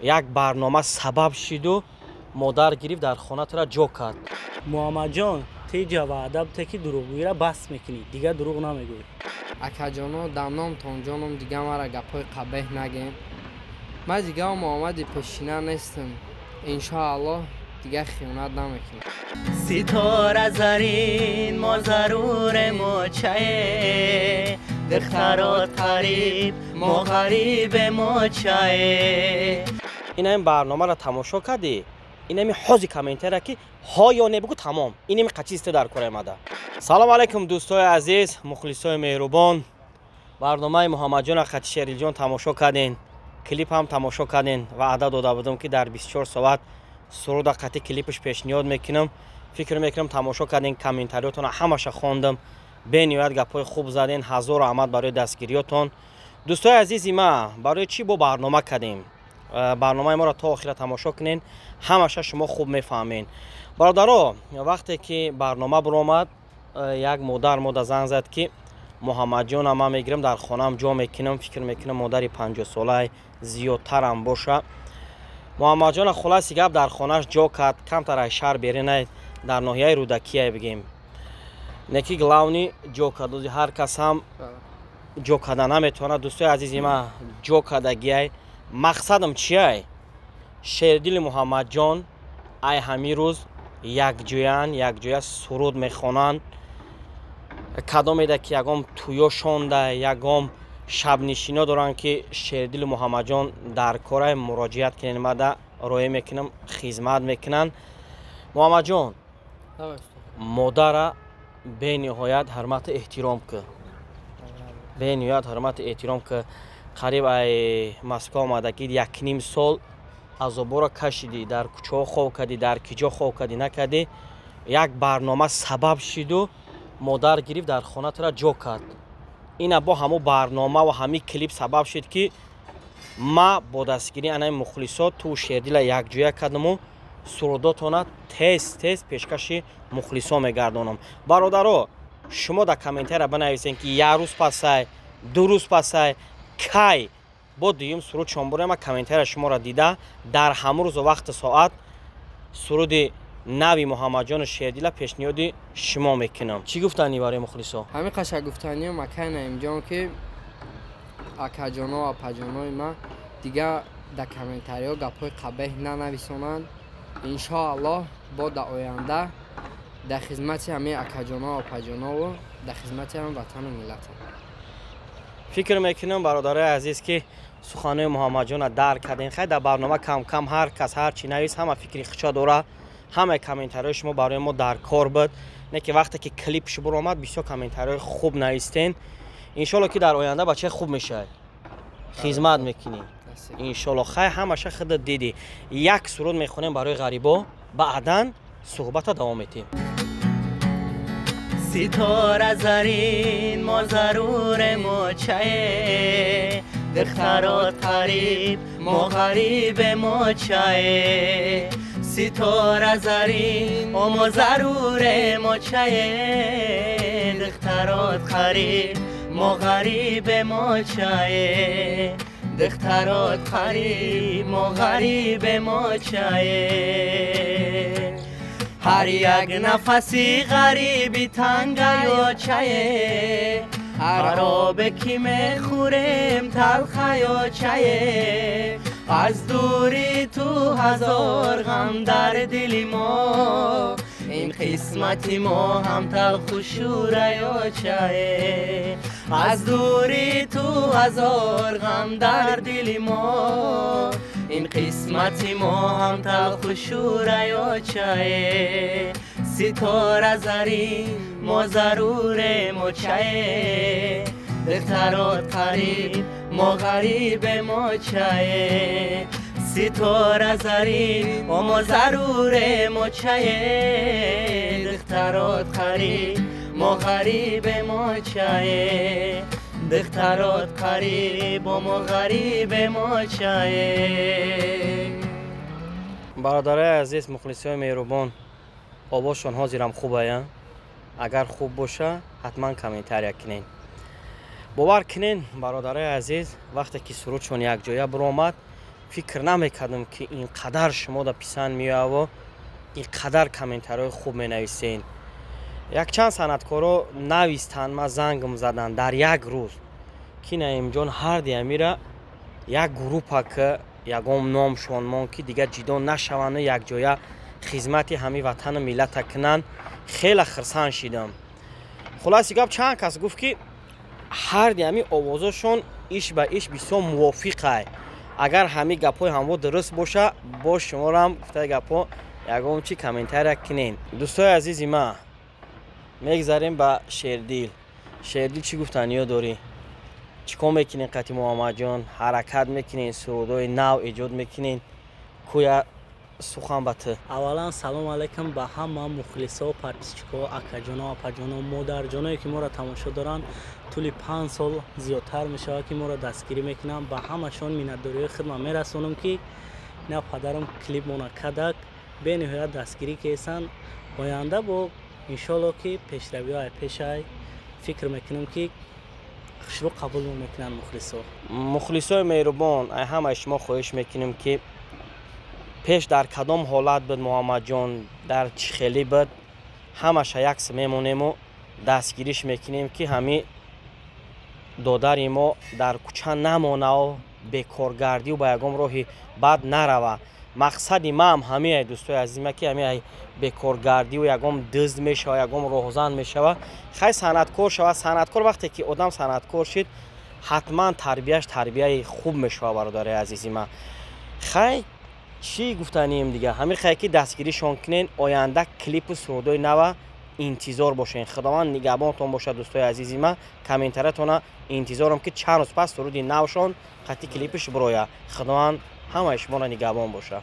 Як барнома сабаб шиду модар гирифт, дар хона тура ҷо кард. Муҳаммадҷон, тиҷа ваъда буте, ки дурӯғгӯиро бас мекунӣ, дигар дурӯғ намегӯӣ. Акаҷоно, дар номтон ҷоном, дига мара гапҳои қабеҳ нагем. Ман дига Муҳаммади пешина нестам, иншоаллоҳ, дига хиёнат намекунам. Ситора зарин, мо заруре мочае, духтарот қариб, мо ғарибе мочае. Инами барномаро тамошо кардӣ, инами ҳози комментария, ки ҳо ё не бугӯ, тамом. Инами қачисте дар кор омада. Салому алайкум, дӯстои азиз, мухлисои меҳрубон. Барномаи Муҳаммадҷон қати Шерилҷон тамошо карден, клип ҳам тамошо карден. Ваъда дода будам, ки дар 24 соат суруда қати клипш пешниҳод мекунам. Фикр мекунам, тамошо карден, комментариётонро ҳамаша хондам. Бениҳоят гапҳои хуб заден, ҳазору аҳмад барои дастгириётон. Дӯстои азизи ма, барои чӣ бо барнома кардем? Барномаи моро то охира тамошо кунен, ҳамаша шумо хуб мефаҳмед. Бародаро, вақте ки барнома биромад, як модар мода занг зад, ки Муҳаммадҷона ман мегирам, дар хонаам ҷо мекунам. Фикр мекунам, модари 50-солаи, зиёдтарам боша. Муҳаммадҷона, хулоси гап, дар хонааш ҷо кард. Камтар ай шаҳр беринай, дар ноҳияи Рӯдакия бигем, неки главный ҷо кард. Ҳар кас ҳам ҷо карда наметавонад. Дӯстои азизи ма, ҷо кардагиай. Мақсадам чиай? Шердили Муҳаммадҷон ай ҳамин рӯз якҷоян, якҷоя суруд мехонанд. Кадомеда ки ягон тӯё шонда, ягон шабнишино доранд, ки Шердили Муҳаммадҷон дар корай, муроҷиат кунед, мада роя мекунам, хизмат мекунанд. Муҳаммадҷон, модара бениҳоят ҳурмату эҳтиром кӣ, бениҳоят ҳурмату эҳтиром кӣ. Қариб ай Москва омадагӣ 1,5 сол азоборо кашидӣ, дар кӯчаҳо хоб кардӣ, дар киҷо хоб кардӣ, накардӣ. Як барнома сабаб шиду модар гирифт, дар хона тура ҷо кард. Ина бо ҳамун барнома ва ҳамин клип сабаб шуд, ки ма бо дастгирии анаи мухлисо ту Шердила якҷоя кардаму сурудотона тез тез пешкаши мухлисо мегардонам. Бародаро, шумо дар комментария бинависен, ки як рӯз пасай, 2 рӯз пасай, кай бо дуюм суруд шомбура. Ма комментария шуморо дида, дар ҳамун рӯзу вақту соат суруди нави Муҳаммадҷону Шердила пешниҳоди шумо мекунам. Чӣ гуфтанӣ барои мухлисо? Ҳамин қаша гуфтаниам, акай Наимҷон, ки акаҷоно, апаҷонои ма дига дар комментариҳо гапҳои қабеҳ нанависонанд. Иншоаллоҳ, бо дар оянда дар хизмати ҳамаи акаҷоно, апаҷонову дар хизмати ҳам ватану миллатам. Фикр мекунам, бародарои азиз, ки суханои Муҳаммадҷона дарк кардем. Хай, дар барнома камкам ҳар кас ҳар чӣ навис, ҳама фикри хича дора. Ҳамаи комментариҳои шумо барои мо дар кор буд, не ки вақте ки клипш биромад, бисёр комментариҳои хуб навистен. Иншолло, ки дар оянда бачаи хуб мешавад, хизмат мекунӣ, иншолло. Хай, ҳамаша худат дидӣ. Як суруд мехонем барои ғарибо, баъдан суҳбата давом метиҳем. Ситора зарин, мо заруре мочае, духтарот қариб, мо ғарибе мочае. Ситора зарин, мо заруре мочае, духтарот қариб, мо ғарибе мочае, духтарот қариб, мо ғарибе мочае. Ҳар як нафаси ғариби тангаё чае, ҳар обе ки мехӯрем талхаё чае. Аз дури ту ҳазор ғам дар дили мо, ин қисмати мо ҳам талху шӯраё чае. Аз дури ту ҳазор ғам дар дили мо, ин қисмати мо ҳам талху шӯраё чае. Ситора зарин, мо заруре мочае, духтарот қариб, мо ғарибе мочае. Ситора зарин, мо заруре мочае, духтарот қариб, мо ғарибе мочае, духтарот қариб, мо ғарибе мочае. Бародарои азиз, мухлисои меҳрубон, овозшон ҳозирам хубая? Агар хуб боша, ҳатман комментария кунед. Бовар кунед, бародарои азиз, вақте ки сурудшон якҷоя биромад, Фикр намекардам, ки ин қадар шумо да писанд меояво, ин қадар комментариҳои хуб менависен. Якчанд санъаткоро навистанд, ма зангм задан дар як рӯз, ки Наимҷон, ҳарди амира як группа, ки ягон номшон мон, ки дигар ҷидо нашаванду якҷоя хизмати ҳамин ватану миллата кунанд. Хеле хирсанд шидам. Хулоси гап, чанд кас гуфт, ки ҳарди ҳамин овозошон иш ба иш бисёр мувофиқай. Агар ҳамин гапҳои ҳамво дуруст боша, боз шуморам гуфтаи гапҳо ягон чи комментария кунен. Дӯстои азизи ма, мегзарем ба Шердил. Шердил, чӣ гуфтаниё дорӣ? Чӣ кор мекунен қати Муҳаммадҷон? Ҳаракат мекунен, сурудҳои нав эҷод мекунен? Кӯя сухан ба ту. Аввалан, салом алайкум ба ҳама мухлисо, подписчико, акаҷоно, апаҷоно, модарҷоное, ки моро тамошо доранд. Тӯли 5 сол зиёдтар мешавад, ки моро дастгирӣ мекунанд. Ба ҳамашон миннатдориҳои худман мерасонам, ки на падарам клип мона кадак, бениҳоят дастгирӣ кесанд. Оянда бо иншоалло, ки пешравиҳо пешай, фикр мекунам, ки хушрӯ қабул мекунанд мухлисо. Мухлисои меҳрубон, ай ҳамаи шумо хоҳиш мекунем, ки пеш дар кадом ҳолат буд Муҳаммадҷон, дар чӣ хелӣ буд, ҳамаша якс мемонему дастгириш мекунем, ки ҳамин додари мо дар кӯча намонаву бекоргардию ба ягон роҳи бад нарава. Мақсади маам ҳамиае, дӯстои азизма, ки ҳамиай бекоргардию ягон дизд мешава, ягон роҳзан мешава. Хай, санъаткор шава. Санъаткор, вақте ки одам санъаткор шид, ҳатман тарбияш тарбияи хуб мешава. Бародари азизи ма, хай, чӣ гуфтанием дига? Ҳамин хай, ки дастгиришон кунен. Оянда клипу сурудҳои нава интизор бошен. Худованд нигаҳбонтон бошад, дӯстои азизи ма. Комментариятона интизорам, ки чанд рӯз пас суруди навшон қатъи клипиш бироя. Худованд ҳамаи шуморо нигаҳбон бошад.